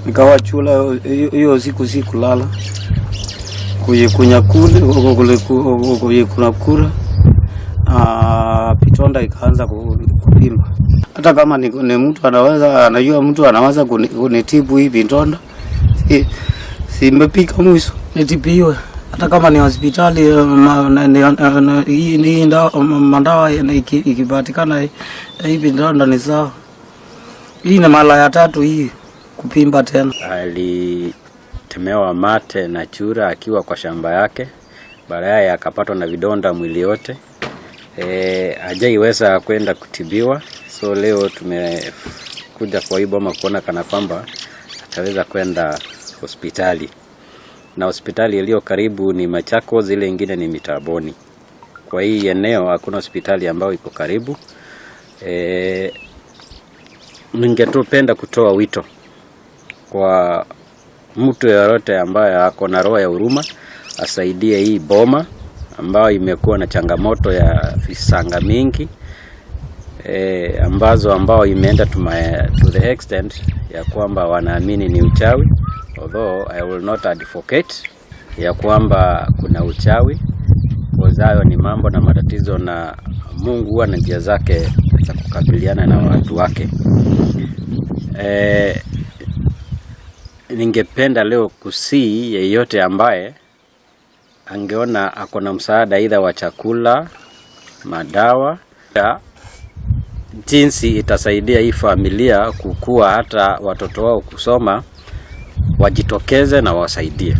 Nikawachula hiyo siku sikulala kuyikunyakule kuyikunakula pitonda ikaanza kupimba. Hata kama ni mtu anaweza anajua mtu anaweza kunitibu hii vidonda, simepika mwisho nitibiwe, hata kama ni hospitali hii madawa ikipatikana hii vidonda ni sawa. Hii ni mara ya tatu hii kupimba tena. Alitemewa mate na chura akiwa kwa shamba yake, baadaye akapatwa na vidonda mwili yote. Hajaiweza kwenda kutibiwa, so leo tumekuja kwa hii boma kuona kana kwamba ataweza kwenda hospitali, na hospitali iliyo karibu ni Machakos, ile ingine ni Mitaboni. Kwa hii eneo hakuna hospitali ambayo iko karibu. Ningetupenda kutoa wito kwa mtu yeyote ambaye ako na roho ya huruma asaidie hii boma ambayo imekuwa na changamoto ya visanga mingi ambazo ambao imeenda to the extent ya kwamba wanaamini ni uchawi, although I will not advocate ya kwamba kuna uchawi, kwa hayo ni mambo na matatizo, na Mungu huwa na njia zake za kukabiliana na watu wake. Ningependa leo kusihi yeyote ambaye angeona ako na msaada aidha wa chakula, madawa ya jinsi itasaidia hii familia kukua, hata watoto wao kusoma, wajitokeze na wasaidie.